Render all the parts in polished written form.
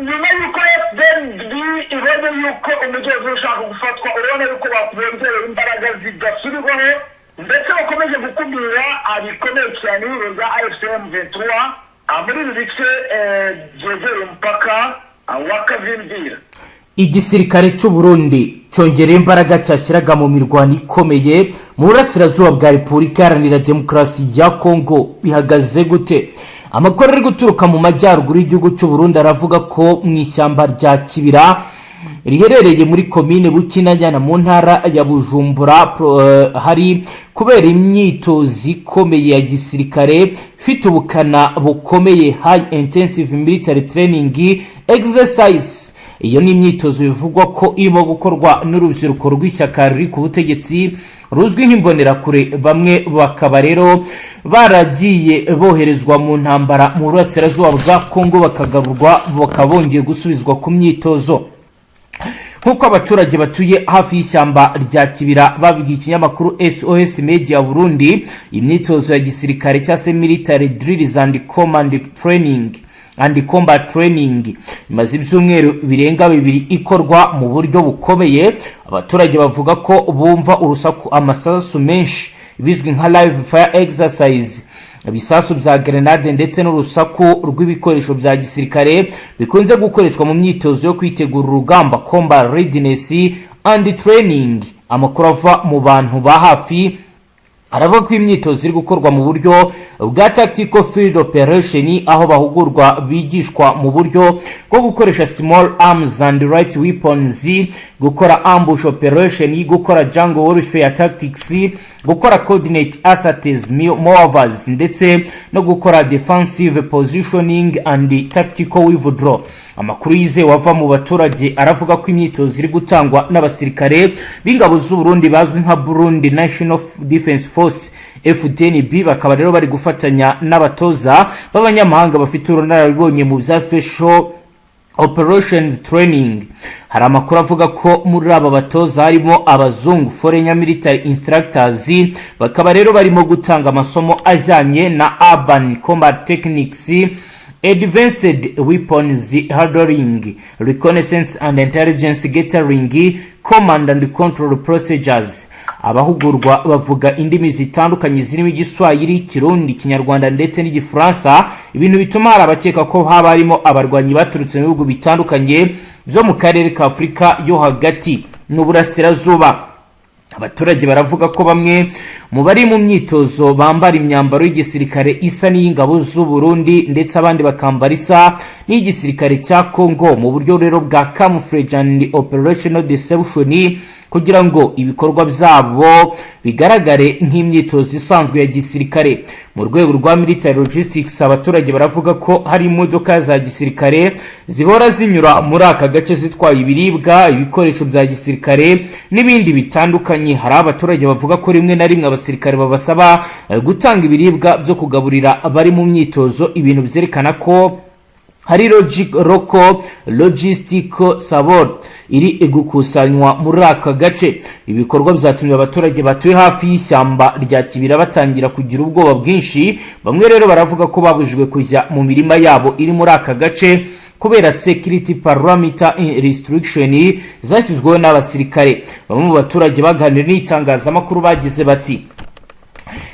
Nyuma y'uko FDNB ibonye yuko umujyi wa ushaka gufatwa, urabona yuko bongereye imbaraga zidasubirwaho, ndetse bakomeje gukumira bikomeye cyane ihuriro rya AFC M23 muri ibi bice byegereye umupaka wa Kavimvira. Igisirikare cy'u Burundi cyongereye imbaraga cyashyiraga mu mirwano ikomeye mu burasirazuba bwa Repubulika Iharanira Demokarasi ya Kongo. Bihagaze gute? Amakuru ari guturuka mu majyaruguru y'igihugu cy'u Burundi aravuga ko mu ishyamba rya Kibira riherereye muri komine Bukinanyana mu ntara ya Bujumbura hari kubera imyitozo ikomeye ya gisirikare ifite ubukana bukomeye, high intensive military training exercise. Iyo ni imyitozo bivugwa ko irimo gukorwa n'urubyiruko rw'ishyaka ruri ku butegetsi ruzwi nk'Imbonerakure. Bamwe bakaba rero baragiye boherezwa mu ntambara mu burasirazuba bwa Kongo, bakagarurwa, bakaba bongeye gusubizwa ku myitozo. Nk'uko abaturage batuye hafi y'ishyamba rya Kibira babwiye ikinyamakuru SOS Media Burundi, imyitozo ya gisirikare cyangwa se military drills and combat training imaze ibyumweru birenga 2 ikorwa mu buryo bukomeye. Abaturage bavuga ko bumva urusaku, amasasu menshi, bizwi nka live fire exercise, ibisasu bya grenade ndetse n'urusaku rw'ibikoresho bya gisirikare bikunze gukoreshwa mu myitozo yo kwitegura urugamba, combat readiness and training. Amakuru ava mu bantu ba hafi aravuga ko imyitozo iri gukorwa mu buryo bwa tactical field operation, aho bahugurwa, bigishwa mu buryo bwo gukoresha small arms and light weapons, gukora ambush operation, gukora jungle warfare tactics, gukora coordinate assault maneuvers, ndetse no gukora defensive positioning and tactical withdraw. Amakuru yizewe ava mu baturage aravuga ko imyitozo iri gutangwa n'abasirikare b'ingabo z'u Burundi bazwi nka Burundi National Defense Force, FDNB, bakaba rero bari gufatanya n'abatoza b'abanyamahanga bafite ubunararibonye mu bya special operations training. Hari amakuru avuga ko muri aba batoza harimo abazungu, foreign military instructors, bakaba rero barimo gutanga amasomo ajyanye na urban combat techniques, advanced weapons handling, reconnaissance and intelligence gathering, command and control procedures. Abahugurwa bavuga indimi zitandukanye zirimo Igiswahili, Kirundi, Ikinyarwanda ndetse n'Igifaransa, ibintu bituma hari abakeka ko haba harimo abarwanyi baturutse mu bihugu bitandukanye byo mu karere ka Afurika yo Hagati n'Uburasirazuba. Abaturage baravuga ko bamwe mu bari mu myitozo bambara imyambaro y'igisirikare isa n'iy'ingabo z'u Burundi, ndetse abandi bakambara isa n'iy'igisirikare cya Congo, mu buryo rero bwa camouflage and operational deception, kugira ngo ibikorwa byabo bigaragare nk'imyitozo isanzwe ya gisirikare. Mu rwego rwa military logistics, abaturage baravuga ko hari imodoka za gisirikare zihora zinyura muri aka gace zitwaye ibiribwa, ibikoresho bya gisirikare n'ibindi bitandukanye. Hari abaturage bavuga ko rimwe na rimwe abasirikare babasaba gutanga ibiribwa byo kugaburira abari mu myitozo, ibintu byerekana ko hari local logistic support iri gukusanywa muri aka gace. Ibikorwa byatumye abaturage batuye hafi y'ishyamba rya Kibira batangira kugira ubwoba bwinshi. Bamwe rero baravuga ko babujijwe kujya mu mirima yabo iri muri aka gace kubera security parameter restriction zashyizweho n'abasirikare. Bamwe mu baturage baganira n'itangazamakuru bagize bati: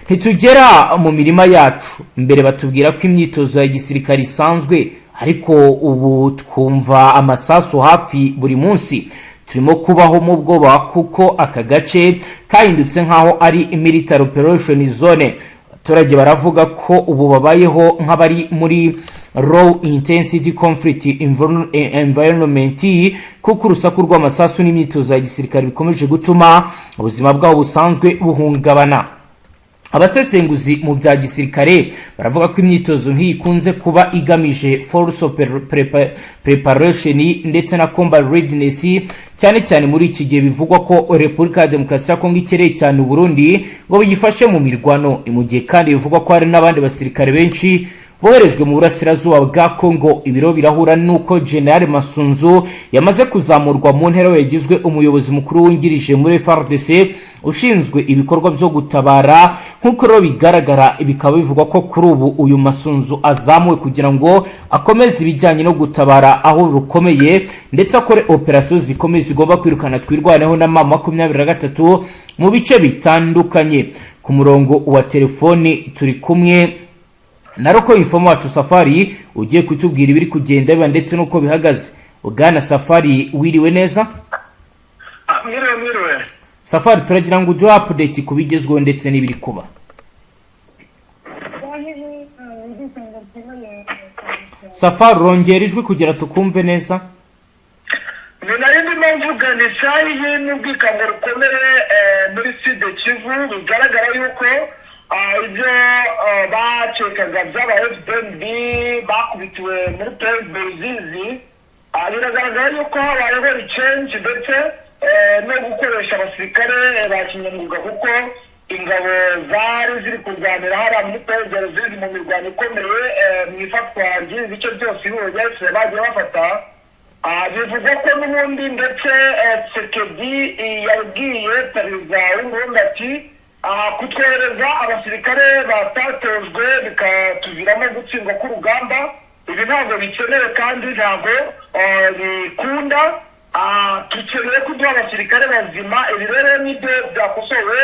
"Ntitugera mu mirima yacu. Mbere batubwira ko imyitozo ya gisirikare isanzwe, ariko ubu twumva amasasu hafi buri munsi. Turimo kubaho mu bwoba kuko aka gace kahindutse nk'aho ari military operation zone." Abaturage baravuga ko ubu babayeho nk'abari muri low intensity conflict environment, kuko urusaku rw'amasasu n'imyitozo ya gisirikare bikomeje gutuma ubuzima bwabo busanzwe buhungabana. Abasesenguzi mu bya gisirikare baravuga ko imyitozo nk'iyi ikunze kuba igamije force preparation ndetse na combat readiness, cyane cyane muri iki gihe bivugwa ko Repubulika ya Demokarasi ya Kongo ikereye cyane Uburundi ngo biyifashe mu mirwano. Ni mu gihe kandi bivugwa ko hari n'abandi basirikare benshi boherejwe mu burasirazuba bwa Kongo. Ibiro birahura n'uko General Masunzu yamaze kuzamurwa mu ntera, yagizwe umuyobozi mukuru wungirije muri FARDC. ushinzwe ibikorwa byo gutabara. Nk'uko rero bigaragara, bikaba bivugwa ko kuri ubu uyu Masunzu azamuwe kugira ngo akomeze ibijyanye no gutabara aho rukomeye, ndetse akore operasiyo zikomeye zigomba kwirukana Twirwaneho na M23 mu bice bitandukanye. Ku murongo wa telefoni turi kumwe na local informer wacu Safari, ugiye kutubwira ibiri kugenda biba ndetse n'uko bihagaze. Bwana Safari, wiriwe neza? Mwiriwe, mwiriwe. Safari, turagira ngo uduhe update ku bigezweho ndetse n'ibiri kuba. Swahili Safari, urongera ijwi kugira tukumve neza. Ni nari ndimo mvuga ni sahihi n'ubwikango rukomeye muri Sud Kivu. Bigaragara yuko ibyo bakekaga by'aba FDNB bakubitiwe muri Plaine de Ruzizi, biragaragara yuko habayeho change ndetse no gukoresha abasirikare ba kinyamwuga, kuko ingabo zari ziri kurwanira hariya muri Plaine de Ruzizi mu mirwano ikomeye, mu ifatwa ry'ibi bice byose ihuriro rya FCR bagiye bafata. Bivugwa ko n'ubundi ndetse Tshisekedi yabwiye perezida w'Uburundi ati "Kutwohereza abasirikare batatojwe bikatuviramo gutsindwa k'urugamba, ibi ntabwo bikenewe kandi ntabwo bikunda. Dukeneye kuduha abasirikare bazima." Ibi rero nibyo byakosowe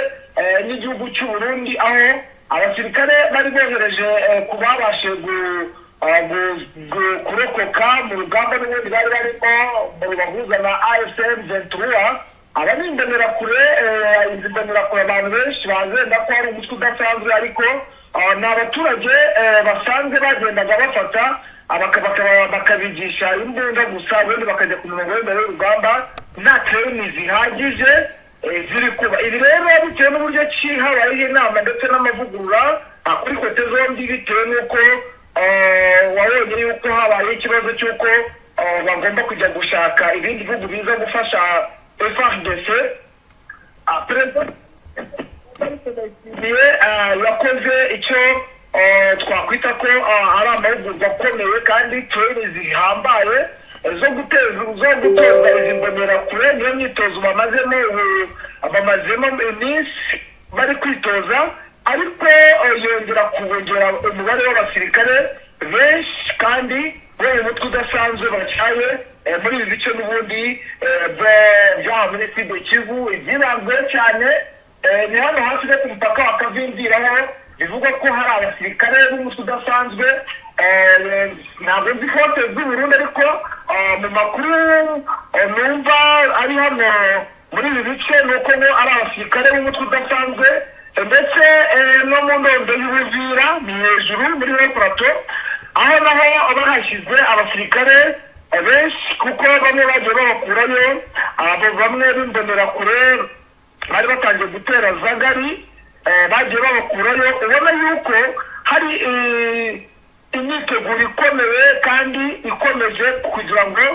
n'igihugu cy'u Burundi, aho abasirikare bari bohereje ku babashe kurokoka mu rugamba n'ubundi bari barimo mu rubahuza na AFC M23. Aba ni imbonerakure. Izi mbonerakure abantu benshi bazenda ko ari umutwe udasanzwe, ariko ni abaturage basanzwe bagendaga bafata bakabigisha imbunda gusa, ubundi bakajya ku murongo w'imbere y'urugamba nta training zihagije ziri kuba. Ibi rero bitewe n'uburyo ki habayeho inama ndetse n'amavugurura kuri côté zombi, bitewe n'uko wabonye yuko habayeho ikibazo cy'uko bagomba kujya gushaka ibindi bihugu biza gufasha FARDC. Perezida yakoze icyo twakwita ko ari amahugurwa akomeye kandi training zihambaye zo gutoza izi mbonerakure. Niyo myitozo bamazemo ubu, bamazemo iminsi bari kwitoza, ariko yongera kubongera umubare w'abasirikare benshi kandi bo mu mutwe udasanzwe batyaye muri ibi bice n'ubundi byaha muri Sud Kivu. Ibyibanzweho cyane ni hano hafi no ku mupaka wa Kavimviraho, bivugwa ko hari abasirikare b'umutwe udasanzwe. Ntabwo nzi force z'u Burundi, ariko mu makuru numva ari hano muri ibi bice ni uko ngo ari abasirikare b'umutwe udasanzwe, ndetse no mu ndondo y'Ubuvira, ni hejuru muri haut plateau, aho naho bahashyize abasirikare benshi, kuko bamwe bagiye babakurayo, abo bamwe b'imbonerakure bari batangiye gutera zagari, bagiye babakurayo. Ubona yuko hari imyiteguro ikomeye kandi ikomeje kugira ngo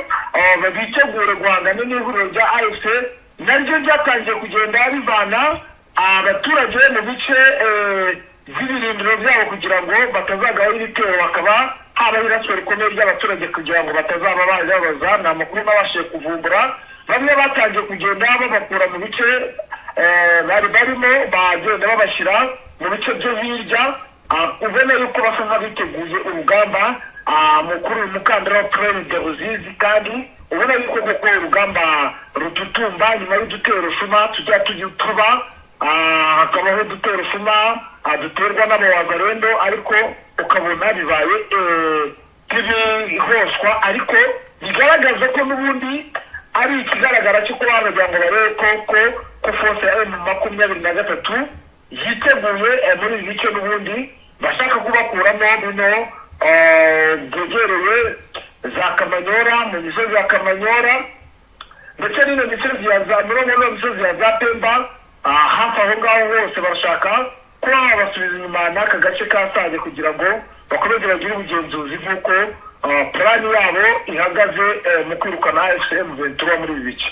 bitegure guhangana n'ihuriro rya AFC, naryo ryatangiye kugenda rivana abaturage mu bice by'ibirindiro byabo kugira ngo batazagaho ibitero, bakaba habaho iraswa rikomeye ry'abaturage kugira ngo batazaba babaza. Ni amakuru nabashije kuvumbura. Bamwe batangiye kugenda babakura mu bice bari barimo, bagenda babashyira mu bice byo hirya. Ubona yuko basa nk'abiteguye urugamba mukuru uyu mukandara wa Plaine de Ruzizi, kandi ubona yuko koko urugamba rututumba nyuma y'udutero shuma tujya tujya tuba, hakabaho udutero shuma duterwa n'abawazalendo, ariko ukabona bibaye nk'ibihoswa, ariko bigaragaza ko n'ubundi ari ikigaragara cyo kuba bagira ngo barebe ko force ya M23 yiteguye muri ibi bice n'ubundi bashaka kubakuramo bino byegereye za Kamanyora, mu misozi ya Kamanyora, ndetse n'ino misozi ya za Mirongo, n'ino misozi ya za Pemba. Hafi aho ngaho hose barashaka kuba babasubiza inyuma n'aka gace ka Sake kugira ngo bakomeze bagire ubugenzuzi nk'uko plan yabo ihagaze mu kwirukana AFC M23 muri ibi bice.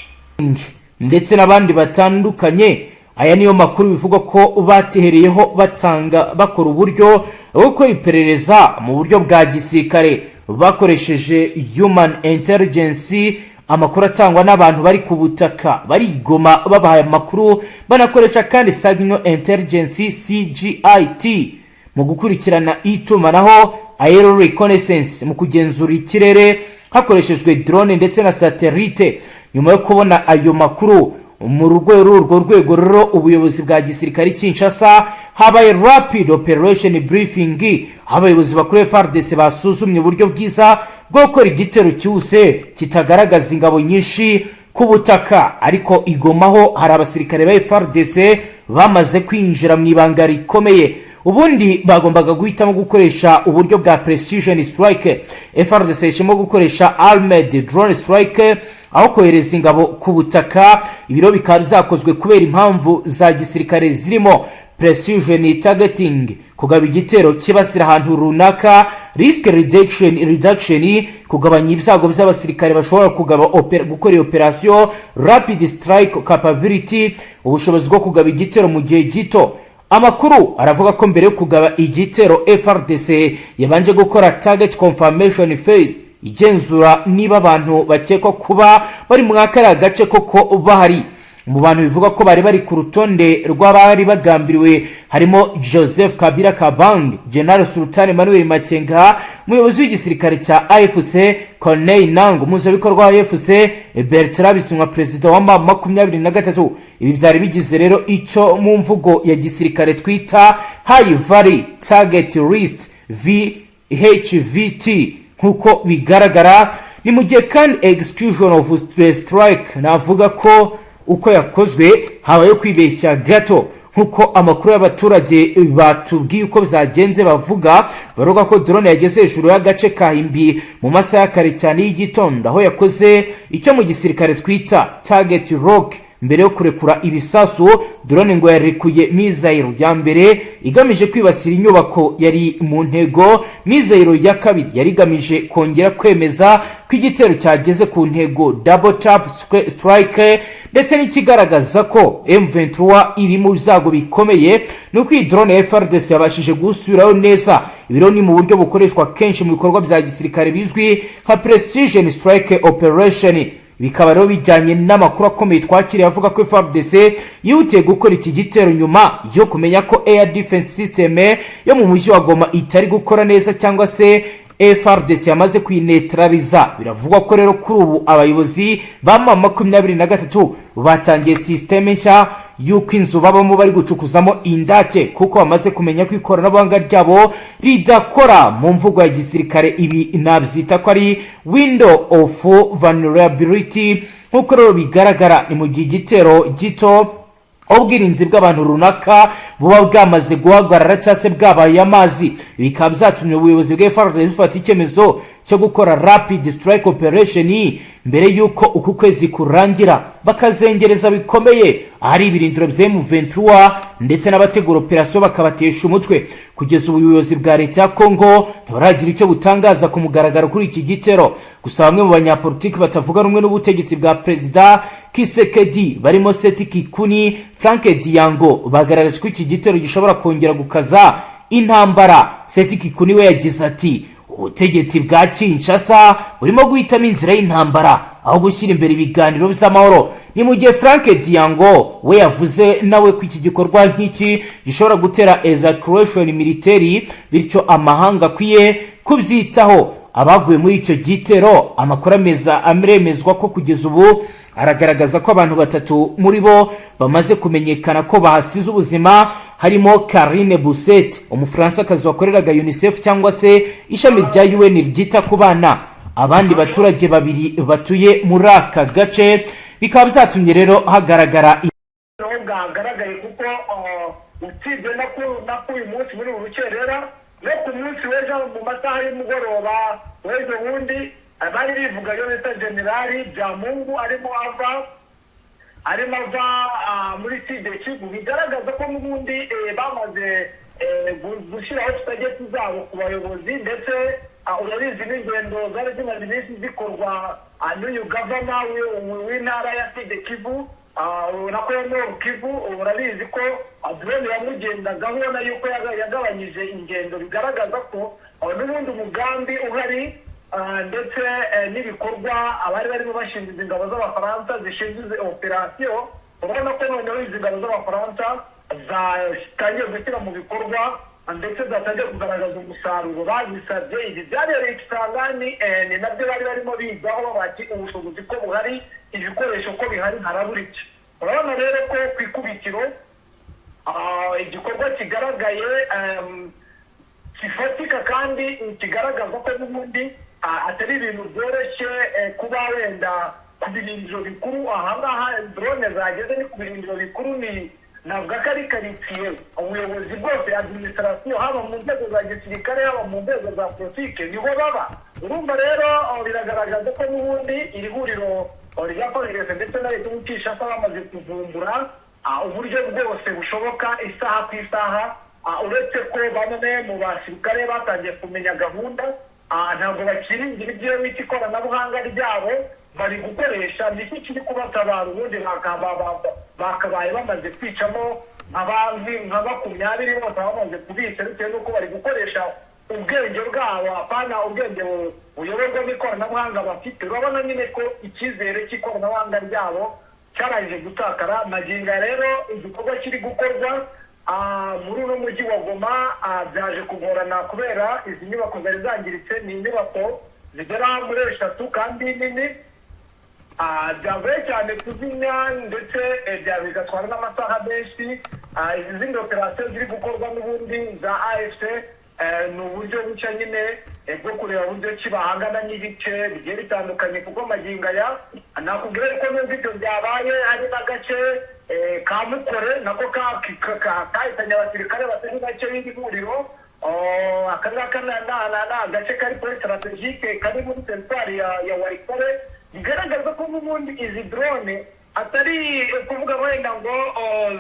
Ndetse n'abandi batandukanye. Aya niyo makuru bivugwa ko batehereyeho batanga bakora uburyo bwo gukora iperereza mu buryo bwa gisirikare bakoresheje human intelligence. Amakuru atangwa n'abantu bari ku butaka bari i Goma babahaye amakuru, banakoresha kandi signal intelligence, SIGINT, mu gukurikirana itumanaho, aerial reconnaissance mu kugenzura ikirere hakoreshejwe drone ndetse na satellite. Nyuma yo kubona ayo makuru mu rwego urwo rwego rero, ubuyobozi bwa gisirikare Kinshasa habaye rapid operation briefing, aho abayobozi bakuru FARDC basuzumye uburyo bwiza bwo gukora igitero cyihuse kitagaragaza ingabo nyinshi ku butaka. Ariko i Goma ho hari abasirikare ba FARDC bamaze kwinjira mu ibanga rikomeye. Ubundi bagombaga guhitamo gukoresha uburyo bwa precision strike. FARDC yahisemo gukoresha armed drone strike aho kohereza ingabo ku butaka. Ibiro bikaba byakozwe kubera impamvu za gisirikare zirimo precision targeting, kugaba igitero kibasira ahantu runaka, risk reduction, kugabanya ibyago by'abasirikare bashobora kugaba gukora iyo operation, rapid strike capability, ubushobozi bwo kugaba igitero mu gihe gito. Amakuru aravuga ko mbere yo kugaba igitero, FARDC yabanje gukora target confirmation phase, igenzura niba abantu bakekwa kuba bari muri kariya gace koko bahari. Mu bantu bivuga ko bari bari ku rutonde rw'abari bagambiriwe harimo Joseph Kabila Kabange, General Sultan Emmanuel Makenga, umuyobozi w'igisirikare cya AFC, Corneille Nanga, umuhuzabikorwa wa AFC, Bertrand Bisimwa, perezida wa M23. Ibi byari bigize rero icyo mu mvugo ya gisirikare twita high value target list, HVT. Nk'uko bigaragara, ni mu gihe kandi execution of the strike, navuga ko uko yakozwe habayeho kwibeshya gato, nk'uko amakuru y'abaturage batubwiye uko byagenze. Bavuga bavuga ko drone yageze hejuru y'agace ka Himbi mu masaha ya kare cyane y'igitondo, aho yakoze icyo mu gisirikare twita target lock mbere yo kurekura ibisasu. Drone ngo yarekuye missile ya mbere igamije kwibasira inyubako yari mu ntego. Missile ya kabiri yari igamije kongera kwemeza ko igitero cyageze ku ntego, double tap strike. Ndetse n'ikigaragaza ko M23 iri mu byago bikomeye ni uko iyi drone ya FARDC yabashije gusubirayo neza. Ibiro ni mu buryo bukoreshwa kenshi mu bikorwa bya gisirikare bizwi nka precision strike operation. Bikaba rero bijyanye n'amakuru akomeye twakiriye avuga ko FARDC yihutiye gukora iki gitero nyuma yo kumenya ko air defense system yo mu mujyi wa Goma itari gukora neza, cyangwa se FARDC yamaze kuyinetraliza. Biravugwa ko rero kuri ubu abayobozi ba M23 batangiye système nshya y'uko inzu babamo bari gucukuzamo indake, kuko bamaze kumenya ko ikoranabuhanga ryabo ridakora. Mu mvugo ya gisirikare, ibi nabyita ko ari window of vulnerability. Nk'uko rero bigaragara, ni mu gihe igitero gito ubwirinzi bw'abantu runaka buba bwamaze guhagarara cyangwa se bwabaye amazi. Bikaba byatumye ubuyobozi bwa FARDC bufata icyemezo cyo gukora rapid strike operation mbere y'uko uku kwezi kurangira, bakazengereza bikomeye ahari ibirindiro bya M23 ndetse n'abategura operasiyo bakabatesha umutwe. Kugeza ubu ubuyobozi bwa leta ya Congo ntibaragira icyo butangaza ku mugaragaro kuri iki gitero. Gusa bamwe mu banyapolitiki batavuga rumwe n'ubutegetsi bwa Perezida Tshisekedi, barimo Seth Kikuni, Frank Diongo, bagaragaje ko iki gitero gishobora kongera gukaza intambara. Seth Kikuni we yagize ati: "Ubutegetsi bwa Kinshasa burimo guhitamo inzira y'intambara aho gushyira imbere ibiganiro by'amahoro." Ni mu gihe Frank Diongo we yavuze nawe ko iki gikorwa nk'iki gishobora gutera escalation militaire, bityo amahanga akwiye kubyitaho. Abaguye muri icyo gitero, amakuru ameza aremezwa ko kugeza ubu aragaragaza ko abantu batatu muri bo bamaze kumenyekana ko bahasize ubuzima, harimo Karine Buisset, Umufaransakazi wakoreraga UNICEF cyangwa se ishami rya UN ryita ku bana, abandi baturage babiri batuye muri aka gace. Bikaba byatumye rero hagaragara Naho bwagaragaye, kuko usibye no ku uyu munsi muri uru rukerera, no ku munsi w'ejo mu masaha y'umugoroba w'ejo bundi bari bivuga yo bita Generali Byamungu arimo ava muri Sud Kivu. Bigaragaza ko n'ubundi bamaze gushyiraho target zabo ku bayobozi. Ndetse urabizi n'ingendo zari zimaze iminsi zikorwa n'uyu gavana w'intara ya Sud Kivu, nako ya Nord Kivu. Urabizi ko drone yamugendagaho, ubona yuko yagabanyije ingendo. Bigaragaza ko n'ubundi umugambi uhari. ndetse n'ibikorwa abari barimo bashinzwe izi ngabo z'Abafaransa zishinzwe izi operasiyo. Urabona ko noneho izi ngabo z'Abafaransa zatangiye gushyira mu bikorwa ndetse zatangiye kugaragaza umusaruro bazisabye. Ibi byabereye Kisangani, ni nabyo bari barimo bigaho bati: "Ubushobozi ko buhari, ibikoresho ko bihari, harabura iki?" Urabona rero ko ku ikubitiro igikorwa kigaragaye gifatika kandi kigaragaza ko n'ubundi atari ibintu byoroshye kuba wenda ku birindiro bikuru. Ahangaha drone zageze ni ku birindiro bikuru, ni navuga ko ari karitsiye ubuyobozi bwose, administration, haba mu nzego za gisirikare, haba mu nzego za politike, niho baba. Urumva rero biragaragaza ko n'ubundi iri huriro rya FARDC ndetse na leta y'u Kinshasa bamaze kuvumbura uburyo bwose bushoboka isaha ku isaha. Uretse ko bamwe mu basirikare batangiye kumenya gahunda, ntabwo bakiringira ibyo bita ikoranabuhanga ryabo bari gukoresha, nicyo kiri kubatabara. Ubundi bakabaye bamaze kwicamo nka 20 bose bamaze kubica, bitewe n'uko bari gukoresha ubwenge bwabo, apana ubwenge buyoborwa n'ikoranabuhanga bafite. Urabona nyine ko icyizere cy'ikoranabuhanga ryabo cyarangije gutakara. Magingo aya rero igikorwa kiri gukorwa muri uno mujyi wa Goma byaje kugorana kubera izi nyubako zari zangiritse. Ni inyubako zigera muri eshatu kandi nini. Byagoye cyane kuzimya ndetse bigatwara n'amasaha menshi. Izi zindi operasiyo ziri gukorwa n'ubundi za AFC ni uburyo bushya nyine bwo kureba uburyo ki bahangana n'ibice bigiye bitandukanye, kuko magingo aya nakubwira yuko nubwo ibyo byabaye, hari n'agace ka Mukore nako kahitanye abasirikare batari bake b'iri huriro. Oh, aka ngaka ni agace kari kuri stratégique, kari muri teritwari ya Walikale. Bigaragaza ko n'ubundi izi drone atari ukuvuga wenda ngo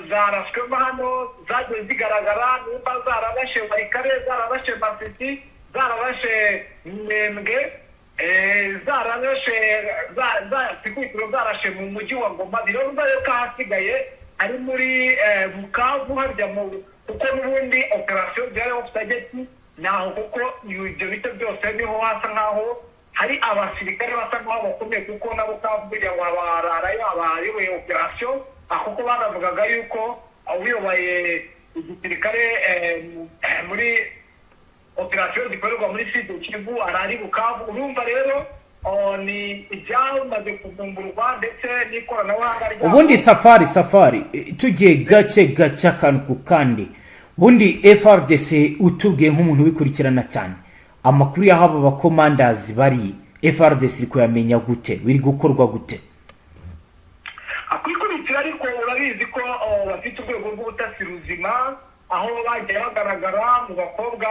zarashwemo hano, zagiye zigaragara nimba zararashe Walikale, zararashe Masisi, zararashe Minembwe, zararashe ikubitiro, zarashe mu mujyi wa Goma. Biravuga yuko ahasigaye ari muri Bukavu harya mu, kuko n'ubundi operasiyo byari off target naho, kuko ibyo bice byose niho hasa nkaho hari abasirikare basa nkaho bakomeye, kuko nabo Bukavu kugira ngo bararayo abayoboye operasiyo, kuko banavugaga yuko uyoboye igisirikare muri operasiyo zikorerwa muri Sud Kivu arari Bukavu. Urumva rero ni ibyamaze kuvumburwa ndetse n'ikoranabuhanga ryabo. Ubundi Safari, tugiye gake gake, akantu ku kandi, ubundi FARDC, utubwiye nk'umuntu ubikurikirana cyane, amakuru y'aho aba bakomandazi bari, FARDC iri kuyamenya gute? Biri gukorwa gute? Kwikurikira, ariko urabizi ko bafite urwego rw'ubutasi ruzima, aho bagiye bagaragara mu bakobwa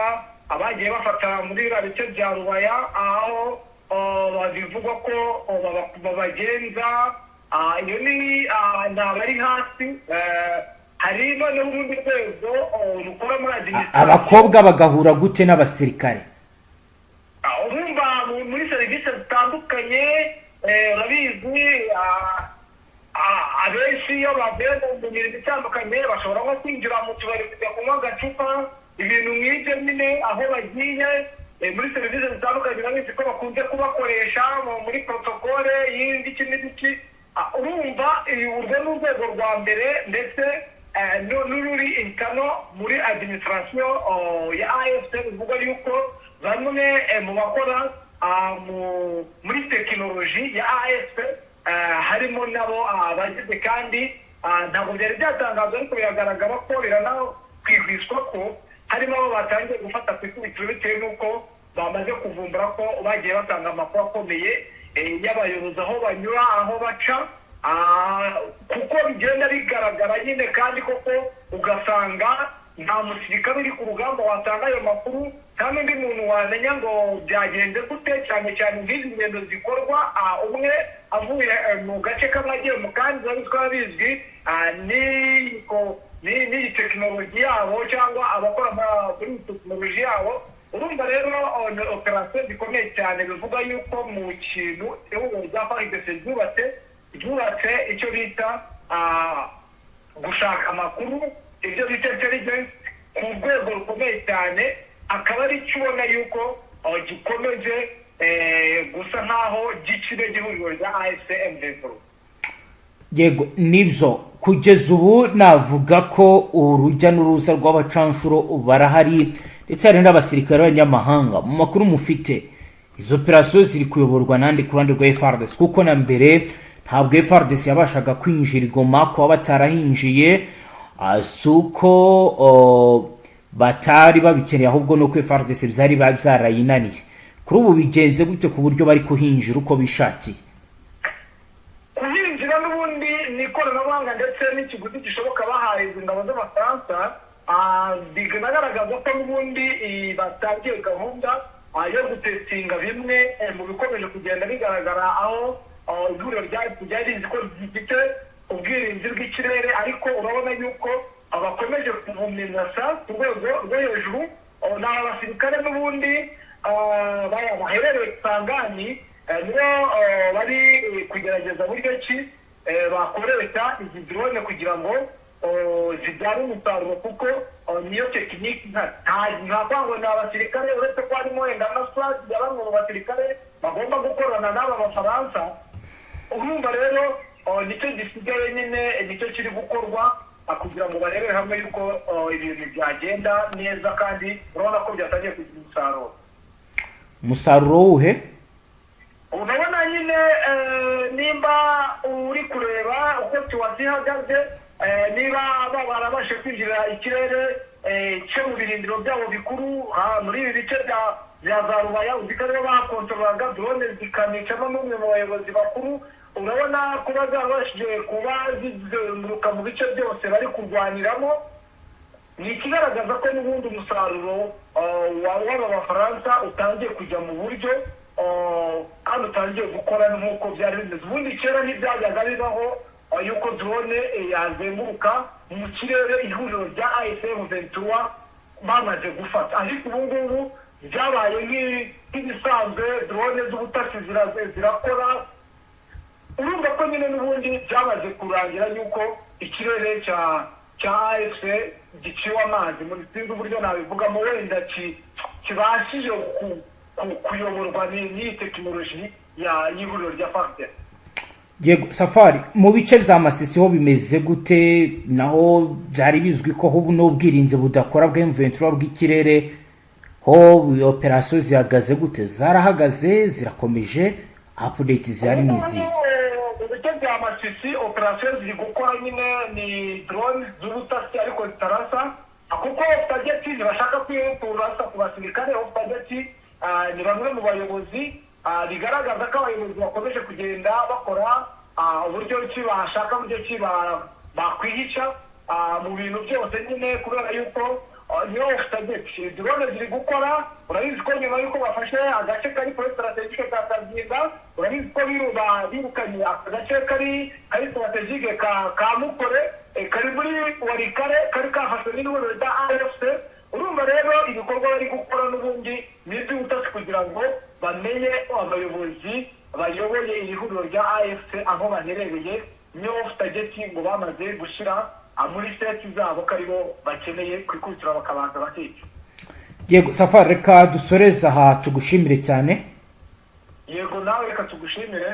abagiye bafata muri biriya bice bya Rubaya, aho bivugwa ko babagenza. Iyo ni abari hasi. Hari noneho urundi rwego rukora muri administration. Abakobwa bagahura gute n'abasirikare? Urumva muri serivisi zitandukanye, urabizi, abenshi iyo bavuye mu mirimo itandukanye bashobora nko kwinjira mu tubari kujya kunywa agacupa, ibintu nk'ibyo nyine. Aho bagiye muri serivisi zitandukanye, urabizi ko bakunze kubakoresha muri protokole y'indiki n'ibiki. Urumva urwo ni urwego rwa mbere, ndetse n'ururi intano muri administration ya AFC. Bivuga yuko bamwe mu bakora muri tekinoloji ya AFC harimo nabo bagize, kandi ntabwo byari byatangazwa, ariko biragaragara ko biranakwihwiswa ko harimo abo batangiye gufata ku ikubitiro, bitewe n'uko bamaze kuvumbura ko bagiye batanga amakuru akomeye y'abayobozi, aho banyura, aho baca, kuko bigenda bigaragara nyine. Kandi koko ugasanga nta musirikare uri ku rugamba watanga ayo makuru, nta n'undi muntu wamenya ngo byagenze gute, cyane cyane nk'izi ngendo zikorwa umwe avuye mu gace kamwe agiye mu kandi. Biba bitwara bizwi n'iyi tekinoloji yabo cyangwa abakora muri iyi tekinoloji yabo. Urumva rero ni operasiyo zikomeye cyane. Bivuga yuko mu kintu ihuriro rya FARDC ryubatse icyo bita gushaka amakuru, ibyo bita intelligence, ku rwego rukomeye cyane, akaba ari cyo ubona yuko gikomeje. gusa nkaho gica intege ihuriro rya AFC M23. Yego, nibyo. Kugeza ubu navuga ko urujya n'uruza rw'abacanshuro barahari, ndetse hari n'abasirikare b'abanyamahanga. Mu makuru mufite, izo operasiyo ziri kuyoborwa nande ku ruhande rwa FARDC? Kuko na mbere ntabwo FARDC yabashaga kwinjira i Goma. Kuba batarahinjiye si uko batari babikeneye, ahubwo ni uko FARDC byari byarayinaniye. Kuri ubu bigenze gute ku buryo bari kuhinjira uko bishakiye? Kuhinjira n'ubundi ni ikoranabuhanga ndetse n'ikiguzi gishoboka bahaye izi ngabo z'Abafaransa. Binagaragaza ko n'ubundi batangiye gahunda yo gutestinga bimwe mu bikomeje kugenda bigaragara, aho ihuriro ryari rizi ko rifite ubwirinzi bw'ikirere, ariko urabona yuko bakomeje kubumenasa ku rwego rwo hejuru. Ni abasirikare n'ubundi baherereye Kisangani, nibo bari kugerageza buryo ki bakoresha izi drone kugira ngo zibyare umusaruro, kuko niyo tekiniki. Nta ngo ni abasirikare, uretse ko harimo wenda na squad ya bamwe mu basirikare bagomba gukorana n'aba Bafaransa. Urumva rero nicyo gisigaye nyine, nicyo kiri gukorwa kugira ngo barebere hamwe yuko ibintu byagenda neza, kandi urabona ko byatangiye kugira umusaruro. Umusaruro wuhe? Urabona nyine, nimba uri kureba uko situation ihagaze, niba barabashe kwinjira ikirere cyo mu birindiro byabo bikuru muri ibi bice bya za Rubaya, uzi ko aribo bakontorolaga, drone zikanicamo n'umwe mu bayobozi bakuru. Urabona kuba zarabashije kuba zizenguruka mu bice byose bari kurwaniramo ni ikigaragaza ko n'ubundi umusaruro w'aba Bafaransa utangiye kujya mu buryo kandi utangiye gukora nk'uko byari bimeze. Ubundi kera ntibyajyaga bibaho yuko drone yazenguruka mu kirere ihuriro rya AFC M23 bamaze gufata, ariko ubu ngubu byabaye nk'ibisanzwe. Drone z'ubutasi zirakora. Urumva ko nyine n'ubundi byamaze kurangira yuko ikirere cya AFC giciwe amazi, muri sinzi uburyo nabivugamo, wenda kibashije kuyoborwa n'iyi tekinoloji y'ihuriro rya FARDC. Yego Safari, mu bice bya Masisi ho bimeze gute? Naho byari bizwi ko ho n'ubwirinzi budakora bwa M23 bw'ikirere. Ho operasiyo zihagaze gute? Zarahagaze, zirakomeje? Update zihari ni izihe? Mu bice bya Masisi operasiyo ziri gukora nyine, ni drone z'ubutasi ariko zitarasa, kuko target ntibashaka kurasa ku basirikare. Target ni bamwe mu bayobozi. Bigaragaza ko abayobozi bakomeje kugenda bakora uburyo ki bashaka, uburyo ki bakwihisha mu bintu byose nyine, kubera yuko niyo target. Drone ziri gukora. Urabizi ko nyuma y'uko bafashe agace kari kuri stratégique ka Kazinga, urabizi ko birukanye aka gace kari stratégique ka Mukore, kari muri Walikale, kari kafashwe n'ihuriro rya AFC. Urumva rero ibikorwa bari gukora n'ubundi ni iby'ubutasi kugira ngo bamenye abayobozi bayoboye iri huriro rya AFC aho baherereye. Niyo target ngo bamaze gushyira muri seti zabo ko aribo bakeneye kwikubitira bakabanza bakica. Yego Safari, reka dusoreze aha, tugushimire cyane. Yego, nawe reka tugushimire.